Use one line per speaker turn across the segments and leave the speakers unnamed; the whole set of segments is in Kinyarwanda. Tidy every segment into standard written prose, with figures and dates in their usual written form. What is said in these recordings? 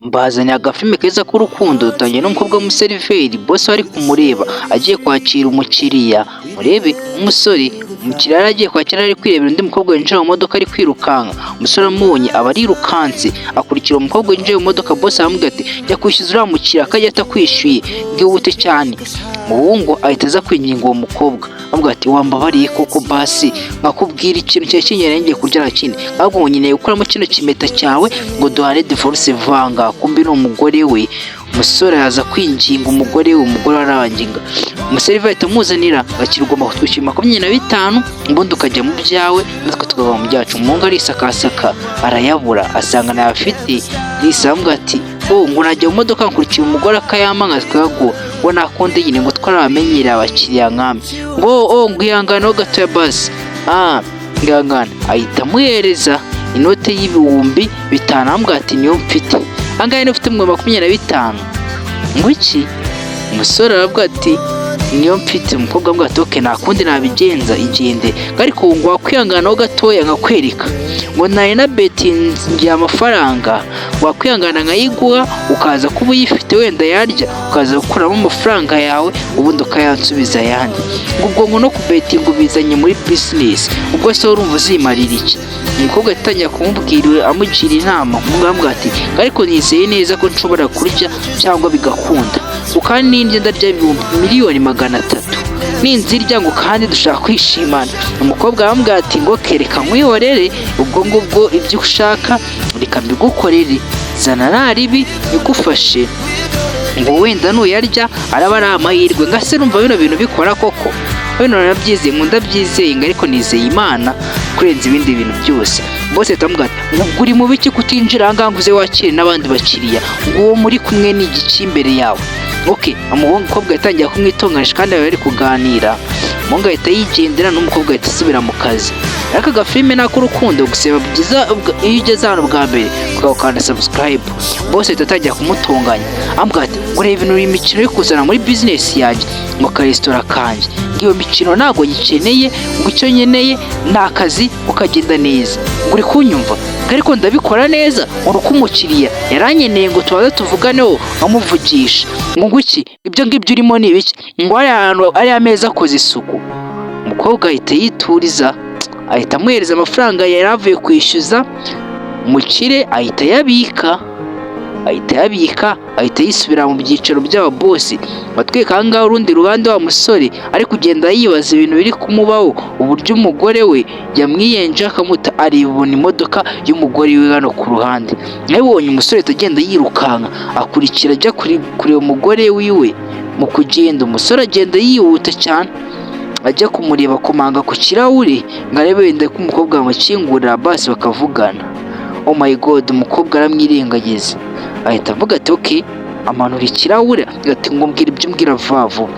Mbazaniye agafilime keza k'urukundo. Dutangiye n'umukobwa w'umuseriveri, boss we ari kumureba agiye kwakira umukiriya. Murebe umusore, umukiriya yari agiye kwakira ari kwirebera undi mukobwa winjira mu modoka ari kwirukanka. Umusore amubonye aba arirukanse, akurikira umukobwa winjiye mu modoka. Boss aramubwira ati: "Jya kwishyuza uriya mukiriya akajya atakwishyuye, bwihute cyane." Umuhungu ahita aza kwinginga uwo mukobwa, amubwira ati: "Wambabariye koko basi nkakubwira ikintu cyari kingeneye, ngiye kurya nta kindi, ahubwo ngo nkeneye gukuramo kino kimeta cyawe ngo duhane divorce." Vanga kumbi ni umugore we. Umusore araza kwinginga umugore we, umugore we aranginga. Umuseriveri ahita amuzanira agakira: "Ugomba kutwishyura 25, ubundi ukajya mu byawe, natwe tukava mu byacu." Umuhungu arisakasaka arayabura, asanga ntayafite. Yise aramubwira ati: "Oh," ngo "najya mu modoka nkurikira umugore akayampa nkayaguha." Ngo nakunde nyine, ngo twarabamenyereye abakiriya nkame. Ngo: "Oh," ngo "ihangane ho gatoya basi, ah, ihangane." Ahita amuhereza inote y'5,000, aramubwira ati: "Niyo mfite angahe? Niyo ufite mu 25?" Ngo iki? Umusore aravuga ati: "Niyo mfite." Umukobwa aramubwira ati: "Okay, nta kundi nabigenza, igende, ariko ngo wakwihanganaho gatoya nkakwereka," ngo "nari na betingiye amafaranga, wakwihangana nkayiguha, ukaza kuba uyifite, wenda yarya ukaza gukuramo amafaranga yawe, ubundi ukayansubiza ayandi." Ngo ubwo ngo no kubetinga ubizanye muri business, ubwo se urumva uzimarira iki? Umukobwa atangira kumubwira, amugira inama. Umukobwa aramubwira ati: "Ariko nizeye neza ko nshobora kurya cyangwa bigakunda, ngo kandi n'indya ndarya 300 miliyoni ninzirya, ngo kandi dushaka kwishimana." Umukobwa aramubwira ati: "Ngo kereka nkwihorere, ubwo ngubwo ibyo ushaka reka mbigukorere, zana naribi bigufashe," ngo wenda nuyarya araba ari amahirwe. Ngase numva bino bintu bikora koko, bino narabyizeye, ngo ndabyizeye, ngo ariko nizeye Imana kurenza ibindi bintu byose. Bose ahita ati: "Ngo uri mu biki kutinjira aha ngaha ngo uze wakire n'abandi bakiriya? Ngo uwo muri kumwe ni igiki imbere yawe?" Okay, umukobwa yatangiye kumwitonganisha kandi bari kuganira. Umuhungu ahita yigendera, n'umukobwa ahita asubira mu kazi. Ariko agafilime ni ak'urukundo gusa. Biba byiza iyo ugeze hano bwa mbere ukawukanda subscribe. Bose ahita atangira kumutunganya, amubwira ati: "Ngo reba ibintu, iyi mikino uri kuzana muri business yanjye, mu karesitora kanjye, ngo iyo mikino ntabwo nyikeneye, ngo icyo nkeneye ni akazi ukagenda neza, ngo uri kunyumva, ngo ariko ndabikora neza, ngo uko umukiriya yaranyeneye ngo tubanze tuvuganeho nkamuvugisha." Ngo iki? Ibyo ngibyo urimo ni ibiki? Ngo hariya hantu ariya meza akoze isuku? Umukobwa ahita yituriza, ahita amuhereza amafaranga yari avuye kwishyuza umukire, ahita ayabika, ahita ayabika, ahita yisubira mu byicaro by'ababosi. Batwika aha ngaha urundi ruhande, wa musore ari kugenda yibaza ibintu biri kumubaho, uburyo umugore we yamwiyenje akamuta. Aribona imodoka y'umugore we hano ku ruhande, nabibonye. Umusore ahita agenda yirukanka, akurikira ajya kureba umugore wiwe. Mu kugenda, umusore agenda yihuta cyane ajya kumureba, akomanga ku kirahure ngo arebe wenda ko umukobwa yamukingurira basi bakavugana. Oh my God, umukobwa aramwirengagiza. Ahita avuga ati: "Okay." Amanura ikirahure ati: "Ngo mbwira ibyo umbwira vuba vuba."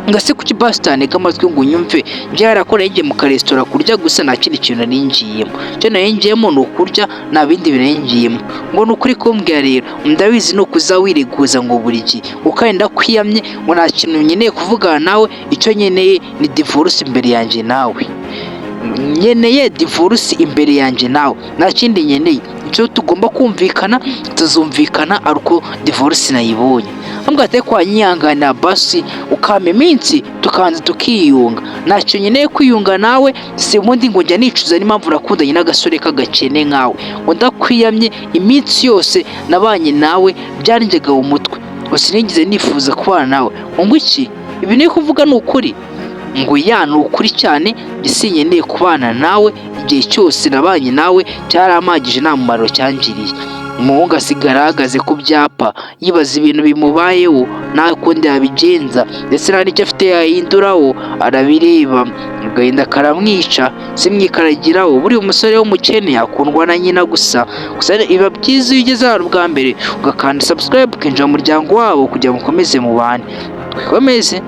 Ngo: "Ase kuki basi utantega amatwi ngo unyumve? Byarakora ngiye mu karesitora kurya gusa, nta kindi kintu nari ngiyemo. Icyo nari ngiyemo ni ukurya, nta bindi bintu nari ngiyemo." Ngo: "Ni ukuri kumbwira rero, ndabizi ni ukuza wireguza ngo buri gihe, ngo kandi ndakwiyamye, ngo nta kintu nkeneye kuvugana nawe. Icyo nkeneye ni divorce imbere yanjye nawe. Nkeneye divorce imbere yanjye nawe, nta kindi nkeneye. Icyo tugomba kumvikana, tuzumvikana ari uko divorce nayibonye." Ambwira ati: "Kwa nyihanganira basi ukampa iminsi tukanza tukiyunga." "Ntacyo nkeneye kwiyunga nawe. Si ubundi ngo njya nicuza n'impamvu nakundanye n'agasore k'agakene nkawe. Ngo ndakwiyamye, iminsi yose nabanye nawe byarengegaga umutwe, ngo sinigeze nifuza kubana nawe." Ngo: "Iki ibi ni kuvuga ni ukuri?" Ngo: "Ya, ni ukuri cyane, sinkeneye kubana nawe. Igihe cyose nabanye nawe cyarampagije, nta mumaro cyangiriye." Umuhungu asigara ahagaze ku byapa, yibaza ibintu bimubayeho, nta kundi yabigenza, ndetse nta n'icyo afite yahinduraho. Arabireba, agahinda karamwica, simwikaragiraho. Buriya umusore w'umukene akundwa na nyina gusa. Gusa biba byiza iyo ugeze hano bwa mbere ugakanda subscribe, ukinjira mu muryango wabo kugira ngo ukomeze mubane. Twikomeze.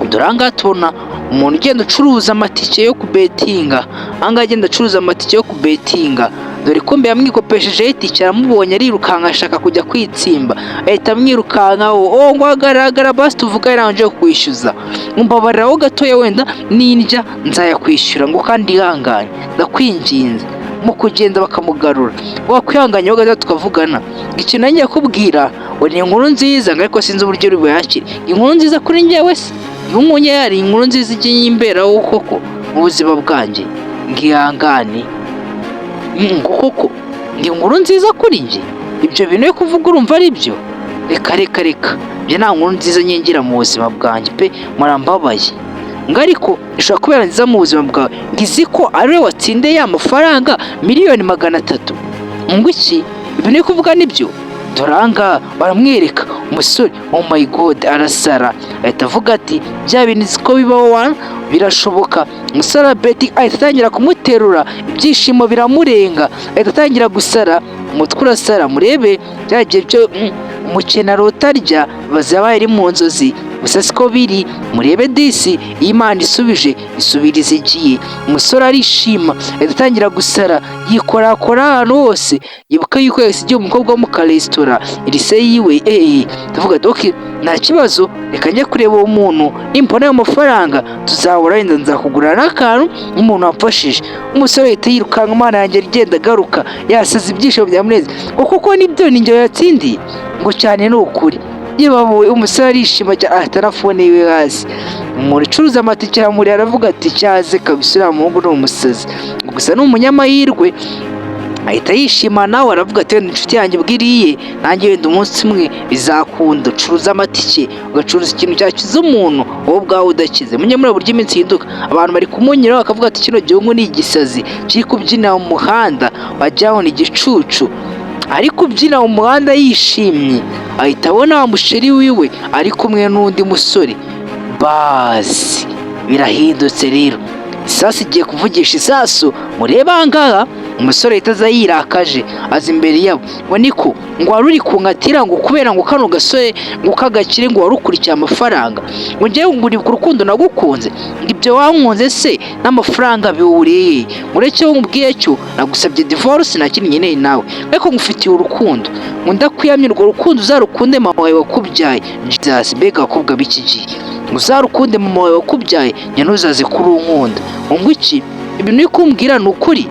Dore aha ngaha tubona umuntu ugenda ucuruza amatike yo kubetinga. Aha ngaha agenda acuruza amatike yo kubetinga. Dore ko mbere yamwikopeshejeho itike, aramubonye arirukanka, ashaka kujya kwitsimba, ahita amwirukankaho. "Oh," ngo "hagaragara basi tuvugane, nabanje kwishyuza. Mbabariraho gatoya, wenda nindya nzayakwishyura," ngo "kandi ihangane, ndakwinginze." Mu kugenda bakamugarura, wakwihanganye ho gato tukavugana. Ikintu nanjye kubwira ngo ni inkuru nziza, ngo ariko sinzi uburyo uri buyakire. Inkuru nziza kuri njyewe se? Nk'ubu yari inkuru nziza igiye imberaho koko mu buzima bwanjye? Ngihangane, ngo koko ni inkuru nziza kuri njye? Ibyo bintu uri kuvuga urumva ari byo? Reka, reka, reka, ibyo nta nkuru nziza nkingira mu buzima bwanjye pe, murambabaye. Ngo ariko ishobora kubera nziza mu buzima bwawe. Ngo izi ko ari we watsindiye ya mafaranga miliyoni 300? Ngo iki? Ibintu uri kuvuga nibyo? Dore aha ngaha baramwereka umusore. Oh my God, arasara, ahita avuga ati: "Bya bintu ko bibaho wa, birashoboka." Umusore Albert ahita atangira kumuterura, ibyishimo biramurenga, ahita atangira gusara, umutwe urasara. Murebe byagiye byo umukene arota arya, bazabaye ari mu nzozi gusa, siko biri. Murebe disi, iyo Imana isubije isubiriza igihe. Umusore arishima, ahita atangira gusara, yikorakora ahantu hose, yibuka yuko yasigiye umukobwa wo mu karesitora irise yiwe. Ndavuga ati: "Okay, nta kibazo, reka njye kureba uwo muntu. Nimbona ayo mafaranga tuzahura, wenda nzakugurira n'akantu nk'umuntu wamfashije." Umusore ahita yirukanka, Imana yanjye, agenda agaruka yasaze, ibyishimo byamuneze. Ngo kuko nibyo, ni njye yatsindiye? Ngo cyane, ni ukuri. Yebabuwe, umusore arishima cyane, ahita na phone yiwe hasi. Umuntu ucuruza amatike aramureba, aravuga ati: "Cyaze kabisa, uriya muhungu ni umusazi gusa ni umunyamahirwe." Ahita yishima nawe, aravuga ati: "Wenda inshuti yanjye bwiriye, nanjye wenda umunsi umwe bizakunda." Ucuruza amatike, ugacuruza ikintu cyakiza umuntu, wowe ubwawe udakize. Mujye muri buryo iminsi ihinduka, abantu bari kumunyuraho bakavuga ati: "Kino gihugu ni igisazi kiri kubyina mu muhanda, wagira ngo ni igicucu." Ari kubyina mu muhanda yishimye, ahita abona wa musheri wiwe ari kumwe n'undi musore. Bazi birahindutse rero, isasu igiye kuvugisha isasu. Murebe aha ngaha, umusore ahita aza yirakaje, aza imbere yabo ngo: "Niko, ngo wari uri kunkatira ngo kubera ngo kano gasore ngo kagakire, ngo wari ukurikiye amafaranga, ngo ngewe ngo uri ku rukundo nagukunze, ngo ibyo wankunze se n'amafaranga bihuriye? Uretse wowe nkubwiye cyo nagusabye divorce, nta kindi nkeneye nawe, ariko ngufitiye urukundo, ngo ndakwiyamye, urwo rukundo uzarukunde mama wawe wakubyaye." Jesus, mbega abakobwa b'iki gihe! "Ngo uzarukunde mama wawe wakubyaye, njye ntuzaze kurunkunda." Ngo iki? Ibintu uri kumbwira ni ukuri?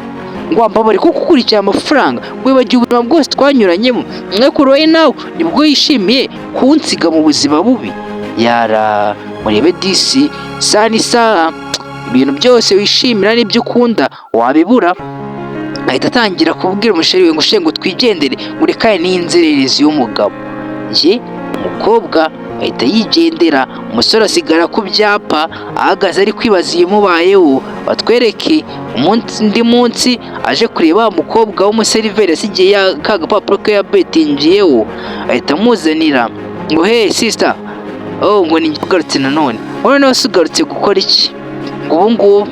Ngo wambabare kuko ukurikiye amafaranga, wibagiwe ubuzima bwose twanyuranyemo, ariko wowe nawe nibwo yishimiye kunsiga mu buzima bubi. Yara, murebe disi, isaha n'isaha ibintu byose wishimira n'ibyo ukunda wabibura. Ahita atangira kubwira umusheri we ngo: "Shenge, ngo twigendere, ngo rekane n'inzererezi y'umugabo." Njye umukobwa ahita yigendera, umusore asigara ku byapa ahagaze ari kwibaza ibimubayeho. Batwereke undi munsi aje kureba wa mukobwa w'umuseriveri yasigiye ka gapapuro ke yabetingiyeho, ahita amuzanira ngo: "Hey sister." "Oh," ngo, "ni ugarutse nanone?" "Noneho se ugarutse gukora iki?" Ngo ubu ngubu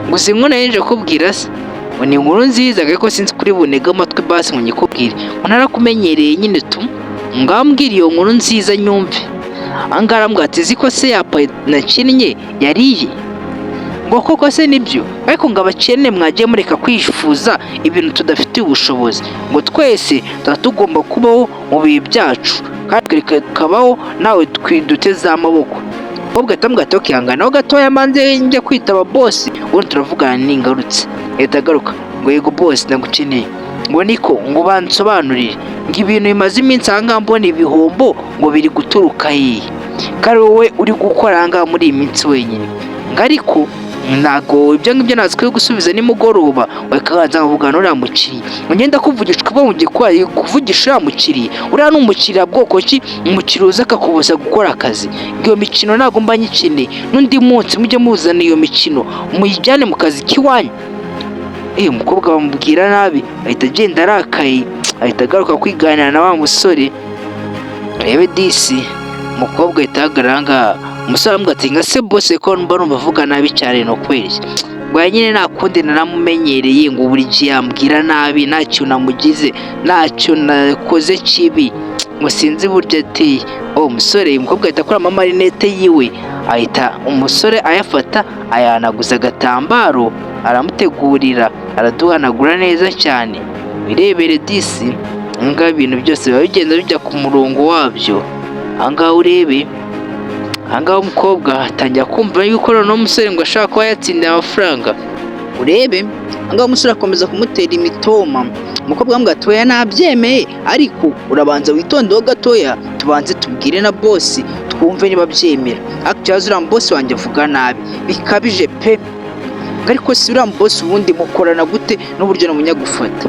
ngo uzi inkuru nari kubwira se? Ngo ni inkuru nziza, ariko sinzi kuri bunege amatwi, basi ngo nyikubwire. Ngo narakumenyereye nyine tu. Ngambwira iyo nkuru nziza nyumve. Ahangaha arambwira ati: "Uzi ko se yapa nakinnye yariye?" Ngo koko se nibyo? Ariko ngo abakene mwagiye mureka kwifuza ibintu tudafitiye ubushobozi. Ngo twese tuba tugomba kubaho mu bihe byacu, kandi tukabaho nawe duteze amaboko. Umukobwa ahita amubwira ati: "Ukihanganaho gatoya, manze njya kwitaba boss, ubundi turavugana ningarutse." Ahita agaruka ngo: "Yego boss, ndagukeneye." Ngo niko, ngo bansobanurire, ngo ibintu bimaze iminsi aha ngaha mbona ibihombo, ngo biri guturuka hehe, ko ari wowe uri gukora aha ngaha muri iyi minsi wenyine? Ngo ariko ntabwo ibyo ngibyo ntazi gusubiza nimugoroba, wakabanza nkavugana n'uriya mukiriya. Ngo ngenda kuvugisha ukuvuga ngo ugiye kuvugisha uriya mukiriya? Uriya ni umukiriya bwoko ki? Umukiriya uza akakubuza gukora akazi? Ngo iyo mikino ntabwo mba nyikeneye. N'undi munsi mujye muzana iyo mikino muyijyane mu kazi k'iwanyu. Umukobwa bamubwira nabi, ahita agenda arakaye, ahita agaruka kwiganira na wa musore. Rebe disi, umukobwa ahita ahagarara aha ngaha. Umusore aramubwira ati: "Nka se boss, ko mba numva avuga nabi cyane, ni ukubera iki?" Ngo nyine nta kundi, naramumenyereye. Ngo buri gihe yambwira nabi, nta kintu namugize, ntacyo nakoze kibi. Ngo sinzi buryo ateye uwo musore. Umukobwa ahita akuramo amarinete yiwe, ahita umusore ayafata, ayahanaguza agatambaro, aramutegurira, araduhanagura neza cyane. Wirebere disi, aha ngaha ibintu byose biba bigenda bijya ku murongo wabyo. Aha ngaha urebe, aha ngaha umukobwa atangira kumva yuko noneho umusore ngo ashobora kuba yatsindiye amafaranga. Urebe ahangaha, umusore akomeza kumutera imitoma. Umukobwa aramubwira ati: "Oya, nabyemeye, ariko urabanza witondeho gatoya, tubanze tubwire na boss twumve niba abyemera. Ariko ikibazo, uriya boss wanjye avuga nabi bikabije pe. Ariko si uriya boss, ubundi mukorana gute n'uburyo namunyagufata?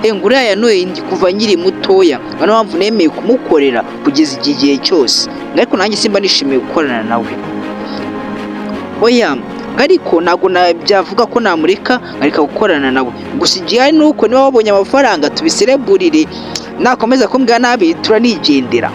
Ngo uriya yanoye ndi kuva nkiri mutoya, niyo mpamvu nemeye kumukorera kugeza iki gihe cyose, ariko nanjye simba nishimiye gukorana nawe. Oya, ariko ntabwo byavuga ko namureka nkareka gukorana nawe. Gusa igihari ni uko niba wabonye amafaranga tubisereburire, nakomeza kumbwira nabi turanigendera."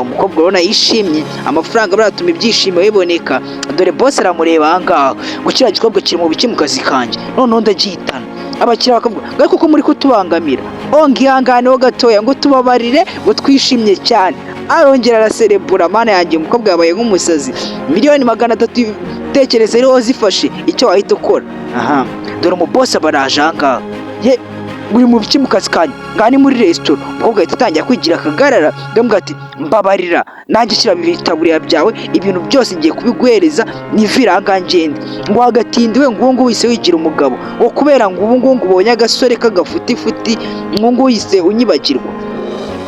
Umukobwa urabona yishimye, amafaranga baratuma ibyishimo biboneka. Dore boss aramureba ahangaha ngo: "Kiriya gikobwa kiri mu biki mu kazi kanjye? Noneho ndagihitana." Abakiriya bakavuga ngo: "Ariko ko muri kutubangamira?" "Oh, ngihanganeho gatoya," ngo: "Tubabarire," ngo: "Twishimye cyane." Arongera araserebura. Mana yanjye, umukobwa yabaye nk'umusazi. 300,000,000, tekereza rero zifashe icyo wahita ukora. Aha dore umubosi aba araje ahangaha: "Ye, uri mu biki mu kazi kanjye? Ngaha ni muri resitora." Umukobwa ahita atangira kwigira akagarara, ndamubwira ati: "Mbabarira, nanjye shyira ibitaburiya byawe, ibintu byose ngiye kubiguhereza, nivire ahangaha ngende." Ngo wagatindi we, ngo ubu ngubu wihise wigira umugabo, ngo kubera ngo ubu ngubu ngo ubonye agasore k'agafutifuti, ngo ngubu wihise unyibagirwa,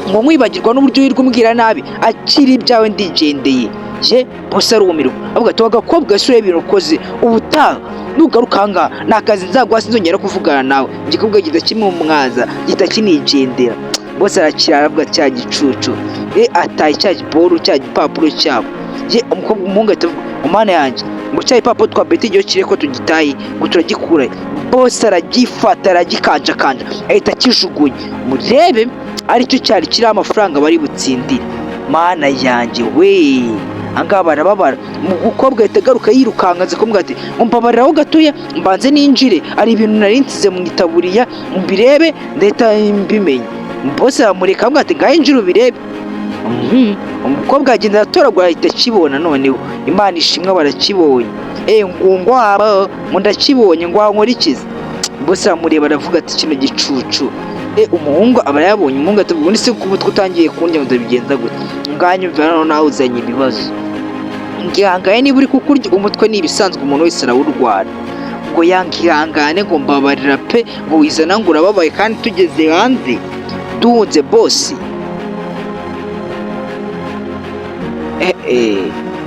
ngo nkwibagirwa n'uburyo wirirwa umbwira nabi. Akiri ibyawe, ndigendeye. Je boss arumirwa, avuga ati: "Wagakobwa, ese urebe ibintu ukoze? Ubutaha nugaruka ahangaha nta kazi nzaguha, sinzongera kuvugana nawe." Igikobwa gihita kimumwaza, gihita kinigendera. Boss arakira, aravuga: "Cya gicucu." E, ataye cya giporu, cya gipapuro cyabo. Ye, umukobwa, umuhungu ahita avuga: "Mana yanjye," ngo: "cya gipapuro twa beti igihe kire ko tugitaye, ngo turagikura?" Boss aragifata, aragikanjakanja, ahita akijugunya. Murebe, aricyo cyari kiriho amafaranga bari butsindire. Mana yanjye we, ahangaha barababara. Umukobwa ahita agaruka yirukanka, aza kumubwira ati: "Mbabariraho gatoya, mbanze ninjire, hari ibintu nari nsize mu itaburiya, mbirebe ndahita mbimenya." Boss aramureka, aramubwira ati: "Ngaho injira ubirebe." Umukobwa agenda aratoragura, ahita akibona. Noneho Imana ishimwe, barakibonye. Ngo ngwaba, ngo ndakibonye, ngo wankora ikizi? Boss aramureba, aravuga ati: "Kino gicucu." Umuhungu aba yabonye. Umuhungu ati: "Ubundi se ku mutwe utangiye kundya, ngo ndabigenza gute? Nganyumvira noneho nawe uzanye ibibazo. Ngihangane, niba uri kukurya umutwe ni ibisanzwe, umuntu wese arawurwara." Ngo yanga ihangane, ngo mbabarira pe, ngo wizana ngo urababaye kandi tugeze hanze duhunze boss.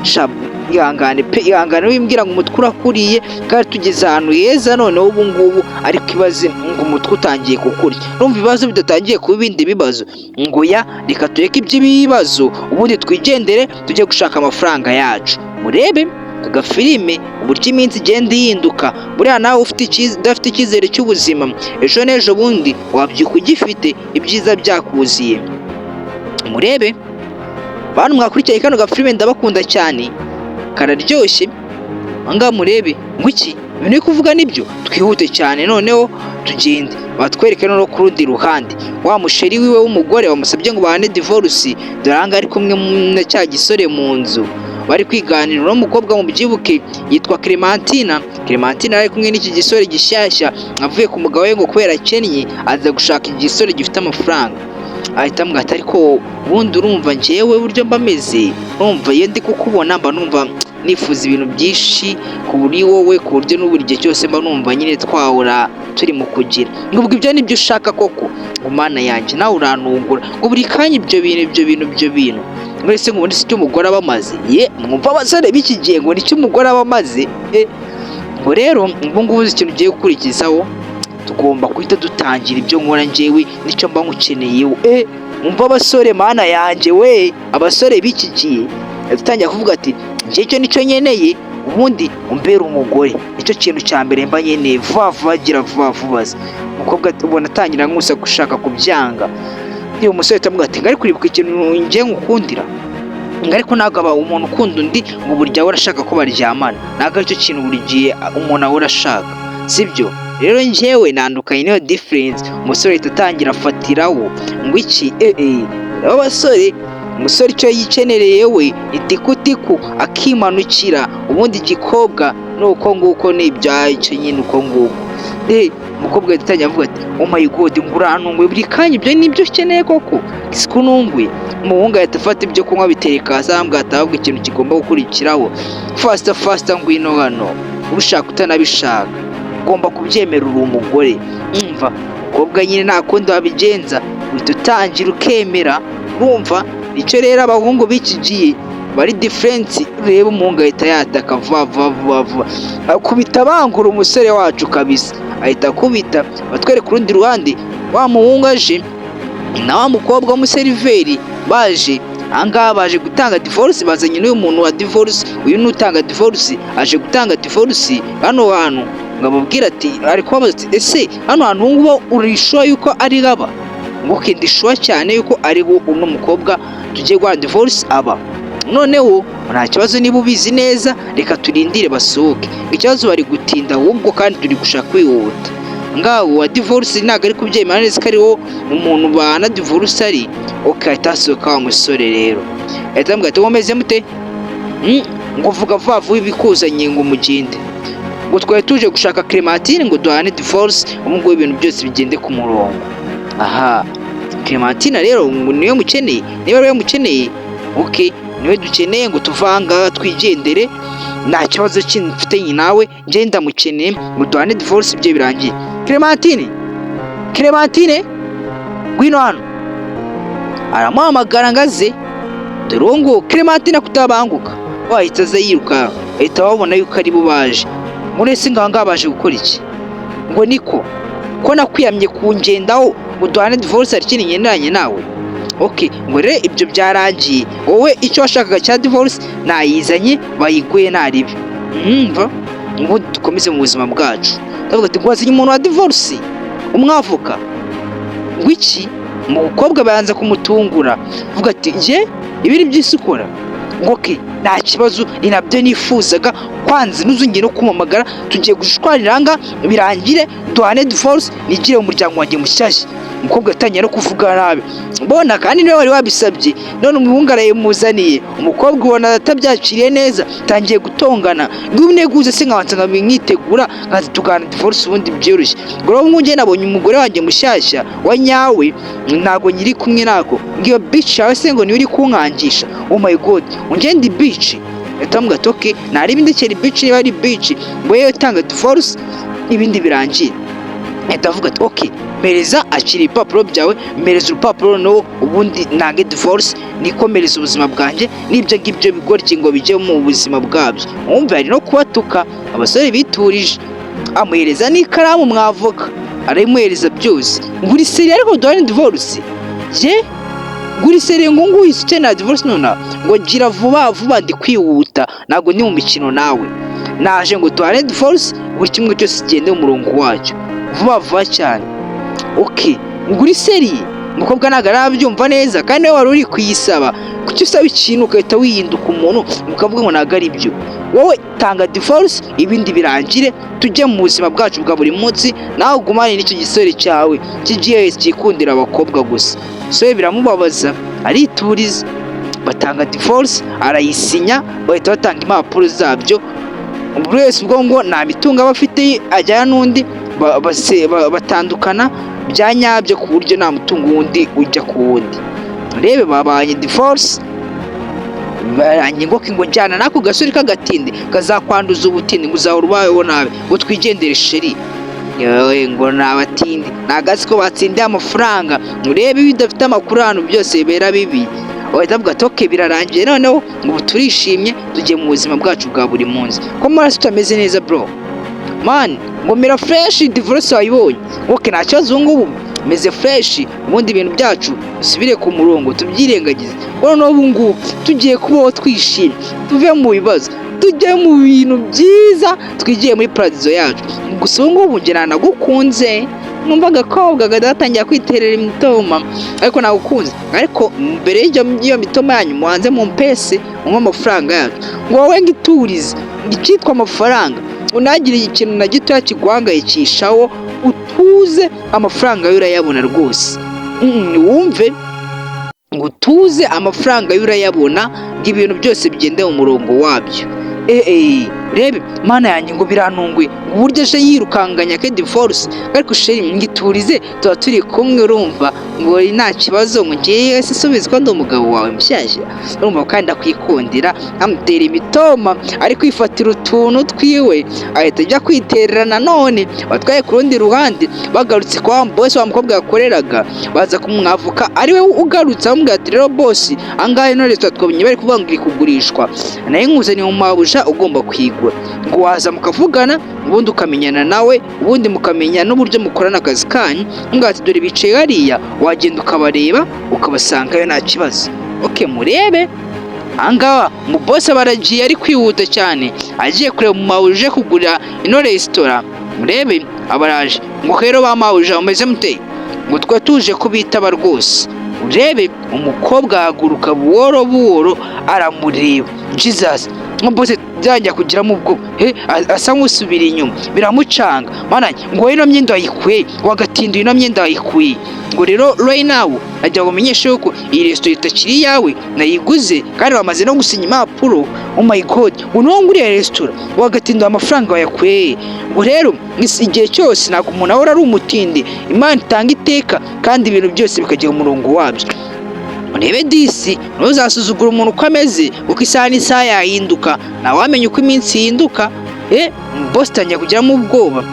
Sha, ihangane pe, ihangane, wimbwira ngo umutwe urakuriye kandi tugeze ahantu heza noneho ubu ngubu. Ariko ibaze ngo umutwe utangiye kukurya, urumva ibibazo bidatangiye kuba ibindi bibazo? Ngo ya, reka tureke iby'ibibazo, ubundi twigendere tujye gushaka amafaranga yacu. Murebe aka gafilime uburyo iminsi igenda ihinduka. Buriya nawe ufite udafite icyizere cy'ubuzima, ejo n'ejo bundi wabyuka ugifite ibyiza byakuziye. Murebe bantu mwakurikiye kano gafilime, ndabakunda cyane, kararyoshye. Ahangaha murebe ngo iki ibintu uri kuvuga nibyo. Twihute cyane noneho tugende batwereke noneho ku rundi ruhande wa musheri wiwe w'umugore wamusabye ngo bahane divorce. Dore ahangaha ari kumwe na cya gisore mu nzu, bari kwiganirira. Uno mukobwa mubyibuke yitwa Clementina. Clementina ari kumwe n'iki gisore gishyashya, avuye ku mugabo we, ngo kubera akennye aza gushaka igisore gifite amafaranga. Ahita amubwira ati: "Ariko ubundi urumva njyewe uburyo mba meze, urumva iyo ndi kukubona mba numva nifuza ibintu byinshi kuri wowe, ku buryo n'ubu igihe cyose mba numva nyine twahora turi mu kugira ngo ubwo ibyo nibyo ushaka koko." Ngo: "Mana yanjye, nawe urantungura," ngo: "buri kanya ibyo bintu, ibyo bintu, ibyo bintu." Mwese ngo ubundi si icyo umugore aba amaze? Ye, mwumva abasore b'iki gihe, ngo nicyo umugore aba amaze. Ngo rero ubu ngubu uzi ikintu ugiye gukurikizaho? Tugomba guhita dutangira ibyo nkora njyewe, nicyo mba nkukeneyeho. Mwumva abasore, mana yanjye we, abasore b'iki gihe dutangira kuvuga ati: "Njye icyo nicyo nkeneye, ubundi umbere umugore, nicyo kintu cya mbere mba nkeneye." Vuba vuba, gira vuba vuba se. Umukobwa ubona atangira nkusa gushaka kubyanga. Iyo umusore atamubwira ati: "Ngari kuribuka ikintu njye ngukundira," ngo: "ariko ntabwo aba umuntu ukunda undi ngo buri gihe ahora ashaka ko baryamana, ntabwo aricyo kintu buri gihe umuntu ahora ashaka, sibyo? Rero njyewe nandukanye n'iyo difference." Umusore ahita atangira afatiraho ngo iki? Rero abasore, umusore icyo yikenereye we itikutiku akimanukira, ubundi igikobwa ni uko nguko, ni ibyacyo nyine uko nguko. Umukobwa ahita atangira avuga ati: "Oh my God," ngo: "urantunguye, buri kanya ibyo nibyo ukeneye koko? Siko untunguye?" Umuhungu ahita afata ibyo kunywa bitereka hasi, arambwira ati: "Ahubwo ikintu kigomba gukurikiraho, faster faster, ngwino hano, ubishaka utanabishaka." Ugomba kubyemera, uri umugore. Umva, umukobwa nyine nta kundi wabigenza, uhita utangira ukemera. Urumva icyo rero abahungu b'iki gihe bari different. Ureba umuhungu ahita yataka vuba vuba vuba vuba, akubita abangura umusore wacu kabisa, ahita akubita. Batwereka urundi ruhande, wa muhungu aje na wa mukobwa w'umuseriveri baje ahangaha, baje gutanga divorce, bazanye n'uyu muntu wa divorce. Uyu ni utanga divorce, aje gutanga divorce hano hantu ngo ababwire ati, ari kubabaza ati: "Ese hano hantu ubu ngubu uri sure yuko ari aba?" Ngo: "Okay, ndi sure cyane yuko ari bo uno mukobwa tugiye guha divorce aba." Noneho nta kibazo, niba ubizi neza reka turindire basohoke. Ikibazo bari gutinda ahubwo kandi turi gushaka kwihuta. Ngaho wa divorce ntabwo ari kubyemera neza ko ariwo umuntu bahana divorce ari. Okay, ahita hasohoka wa musore rero, ahita amubwira ati: "Mumeze mute?" Ngo vuga vuba vuba ibikuzanye, ngo mugende. Ngo twari tuje gushaka Clementine ngo duhane divorce, ubu ngubu ibintu byose bigende ku murongo. Aha Clementine rero ngo niwe mukeneye? Niba ariwe mukeneye, okay, niwe dukeneye ngo tuvanga twigendere, nta kibazo kindi mfitanye nawe. Njye ndamukeneye ngo duhane divorce, ibyo birangiye. Clementine, Clementine, ngwino hano. Aramuhamagara ngo aze. Dore uwo nguwo Clementine kutabanguka, wahita aza yiruka, ahita babona yuko ari bo baje. Ngo ese ngaha ngaha baje gukora iki? Ngo niko ko nakwiyamye kungendaho ngo duhane divorce, hari ikindi ngenderanye nawe? Okay, ngo rero ibyo byarangiye, wowe icyo washakaga cya divorce nayizanye, bayiguye naribi mwumva ngo dukomeze mu buzima bwacu. Ndavuga ati ngo wazanye umuntu wa divorce, umwavoka, ngo iki? Umukobwa banza kumutungura, avuga ati: "Njye ibi ni by'isi ukora?" Ngo: "Okay, nta kibazo, ni nabyo nifuzaga. Kwanza ntuzongere no kumpamagara, tugiye gushwanira aha birangire, duhane divorce, nigire mu muryango wanjye mushyashya." Umukobwa yatangiye no kuvuga nabi mbona, kandi niwe wari wabisabye, none umuhungu arayimuzaniye. Umukobwa ubona atabyakiriye neza, tangiye gutongana ngo uneguze se nkabanza nkitegura, nkaza tugana divorce ubundi byoroshye. Ngo rero njye nabonye umugore wanjye mushyashya wa nyawe, ntabwo nyiri kumwe nako. Ngo iyo bitch yawe se ngo niwe uri kunkangisha? Oh my God, ngo ndi bitch? Ahita amubwira ati: "Okay, ntarebe indekera bitch, niba ari bitch, ngo yewe tanga divorce ibindi birangiye." Ahita avuga ati: "Okay, mpereza, akira ibipapuro byawe, mpereza urupapuro noneho ubundi ntange divorce, nikomereze ubuzima bwanjye n'ibyo ngibyo bigoryi ngo bijye mu buzima bwabyo." Wumva hari no kubatuka abasore biturije. Amuhereza n'ikaramu, mwavoka arayimuhereza byose. Ngo uri sérieux? Ariko duhane divorce ye? Ngo uri sérieux? Ngo nguhise ukenera divorce nonaha? Ngo gira vuba vuba, ndi kwihuta, ntabwo ndi mu mikino nawe, naje ngo duhane divorce, buri kimwe cyose kigende mu murongo wacyo vuba vuba cyane. Okay, ngo uri sérieux? Umukobwa ntabwo arabyumva neza, kandi nawe wari uri kuyisaba. Kuki usaba ikintu ugahita wihinduka umuntu, ukavuga ngo ntabwo ari byo? Wowe tanga divorce ibindi birangire, tujye mu buzima bwacu bwa buri munsi, nawe ugumane n'icyo gisore cyawe kigiye cyikundira abakobwa gusa. So biramubabaza, arituriza, batanga divorce, arayisinya, bahita batanga impapuro zabyo. Buri wese ubwo ngo nta mitungo aba afite ajyana n'undi, batandukana bya nyabyo ku buryo nta mutungo wundi ujya ku wundi. Rebe babanye divorce barangiye. Ngo njyana n'ako gasore k'agatindi kazakwanduza ubutindi, ngo uzahora ubayeho nabi, ngo twigendere chérie. Yewe, ngo ni abatindi, ni agatsiko batsindiye amafaranga. Urebe iyo udafite amakuru ahantu byose bibera bibi. Bahita bavuga ati: "Okay, birarangiye noneho, ubu turishimye, tugiye mu buzima bwacu bwa buri munsi." Ko maraso utameze neza bro man? Ngo mera fresh, divorce wayibonye. Okay, nta kibazo, ubu ngubu meze fresh, ubundi ibintu byacu bisubire ku murongo, tubyirengagize. Noneho ubu ngubu tugiye kubaho twishimye, tuve mu bibazo, tujye mu bintu byiza, twigiye muri paradizo yacu. Gusa ubu ngubu njye nanagukunze, numva agakobwa kadatangira kwiterera imitoma, ariko nagukunze. Ariko mbere y'iyo mitoma yanyu mubanze mumpese, munywe amafaranga yacu. Ngo wowe ngiturize icyitwa amafaranga, unagire ikintu na gitoya kiguhangayikishaho, utuze, amafaranga yo urayabona rwose. Wumve ngo utuze, amafaranga yo urayabona, ngo ibintu byose bigende mu murongo wabyo. Urebe, Mana yanjye, ngo birantunguye, ngo uburyo aje yirukanganya ke divorce. Ariko chéri, ngiturize, tuba turi kumwe, urumva ngo nta kibazo, ngo ngiye se subizwa, ndi umugabo wawe mushyashya, urumva kandi ndakwikundira. Amutera imitoma, ari kwifatira utuntu twiwe, ahita ajya kwiterera nanone. Batwaye ku rundi ruhande, bagarutse kwa boss wa mukobwa yakoreraga, baza kumwavuka ariwe ugarutse, amubwira ati: "Rero boss, angahe ino resitora twabonye bari kuvuga ngo iri kugurishwa, nayo nkuzaniye mu mabuja ugomba kuyigura, ngo waza mukavugana, ubundi ukamenyana nawe, ubundi mukamenya n'uburyo mukorana akazi kanyu." Amubwira ati: "Dore bicaye hariya, wagenda ukabareba ukabasangayo, nta kibazo." Okay, murebe ahangaha umubosi aba aragiye, ari kwihuta cyane, agiye kureba mu mabuja uje kugura ino resitora. Murebe, abaraje ngo: "Rero ba mabuja, mumeze mute?" Ngo: "Twe tuje kubitaba rwose." Urebe, umukobwa ahaguruka buhoro buhoro, aramureba. Jesus, bose byajya kugiramo ubwo he, asa nk'usubira inyuma, biramucanga. Mana, ngo ino myenda wayikuye? Wagatinda, ino myenda wayikuye? Ngo: "Rero right now najya ngo umenyeshe yuko iyi resitora itakiri iyawe, nayiguze kandi bamaze no gusinya impapuro." Oh my God, ngo nuwo nguriye resitora? Wagatinda, amafaranga wayakuye? Ngo: "Rero igihe cyose ntabwo umuntu ahora ari umutindi, Imana itanga iteka kandi ibintu byose bikajya mu murongo wabyo." Urebe disi, ntuzasuzugure umuntu uko ameze, kuko isaha n'isaha yahinduka, ntawamenya uko iminsi ihinduka. Boss atangiye kugiramo ubwoba,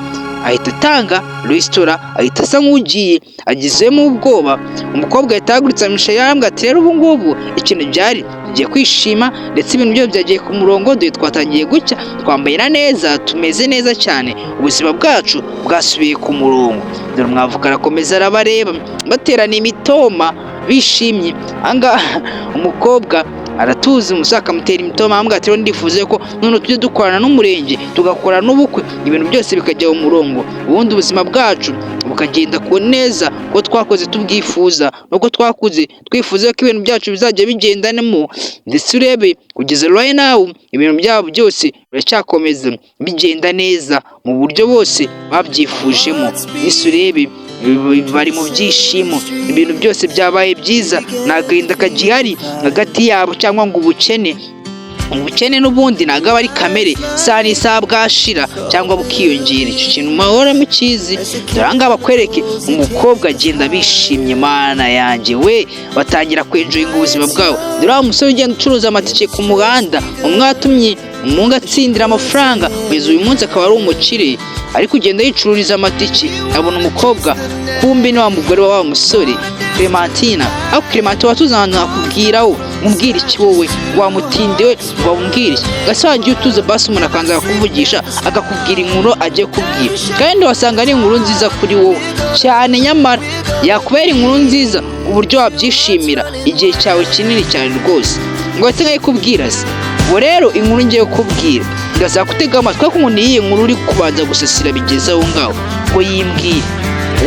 ahita atanga resitora, ahita asa nk'ugiye agizemo ubwoba. Umukobwa ahita ahagurutsa Michelle, yarambwira ati: "Rero ubu ngubu ikintu byari tugiye kwishima, ndetse ibintu byose byagiye ku murongo, dore twatangiye gucya, twambaye na neza, tumeze neza cyane, ubuzima bwacu bwasubiye ku murongo." Dore umwavuka arakomeza arabareba, baterana imitoma bishimye. Ahangaha umukobwa aratuza, umusore akamutera imitoma, aramubwira ati: "Rero ndifuza ko none tujye dukorana n'umurenge, tugakora n'ubukwe, ibintu byose bikajya mu murongo, ubundi ubuzima bwacu bukagenda ku neza ko twakoze tubwifuza, nuko twakuze twifuza ko ibintu byacu bizajya bigendanamo." Ndetse urebe, kugeza right now ibintu byabo byose biracyakomeza bigenda neza mu buryo bose babyifujemo. Ese urebe, bari mu byishimo, ibintu byose byabaye byiza, nta gahinda kagihari hagati yabo cyangwa ngo ubukene. Ubukene n'ubundi ntabwo aba ari kamere, isaha n'isaha bwashira cyangwa bukiyongera, icyo kintu muhora mukizi. Dore aha ngaha bakwereke umukobwa agenda bishimye, Mana yanjye we, batangira kwenjoyinga ubuzima bwabo. Dore wa musore ugenda ucuruza amatike ku muhanda, umwe watumye umuhungu atsindira amafaranga, kugeza uyu munsi akaba ari umukire, ari kugenda yicururiza amatike, abona umukobwa, kumbe ni wa mugore wa wa musore Clementina. Aho Clementine watuze ahantu hakubwiraho, mubwira iki wowe wamutinde we? Wamubwira iki gase? Wagiye utuze basi, umuntu akaza akakuvugisha, akakubwira inkuru agiye kubwira, kandi wasanga ari inkuru nziza kuri wowe cyane, nyamara yakubera inkuru nziza ku buryo wabyishimira igihe cyawe kinini cyane rwose. Ngo ese nkayikubwira se? Ubwo rero inkuru ngiye kukubwira, ndasaba kutega amatwi, kuko umuntu iyi nkuru uri kubanza gusasira bigeze aho ngaho ngo yimbwire: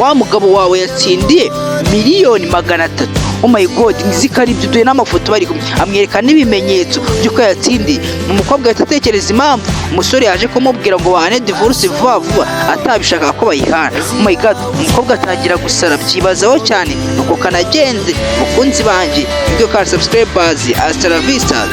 wa mugabo wawe yatsindiye miliyoni 300. Oh my God, nzi ko ari ibyo, duhe n'amafoto bari kumwe, amwereka n'ibimenyetso by'uko yatsindiye. Umukobwa ahita atekereza impamvu umusore yaje kumubwira ngo bahane divorce vuba vuba, atabishaka ko bayihana. Oh my God, umukobwa atangira gusara, byibazaho cyane. Nuko kanagenze, mukunzi banjye, ibyo ka subscribers, hasta la vista.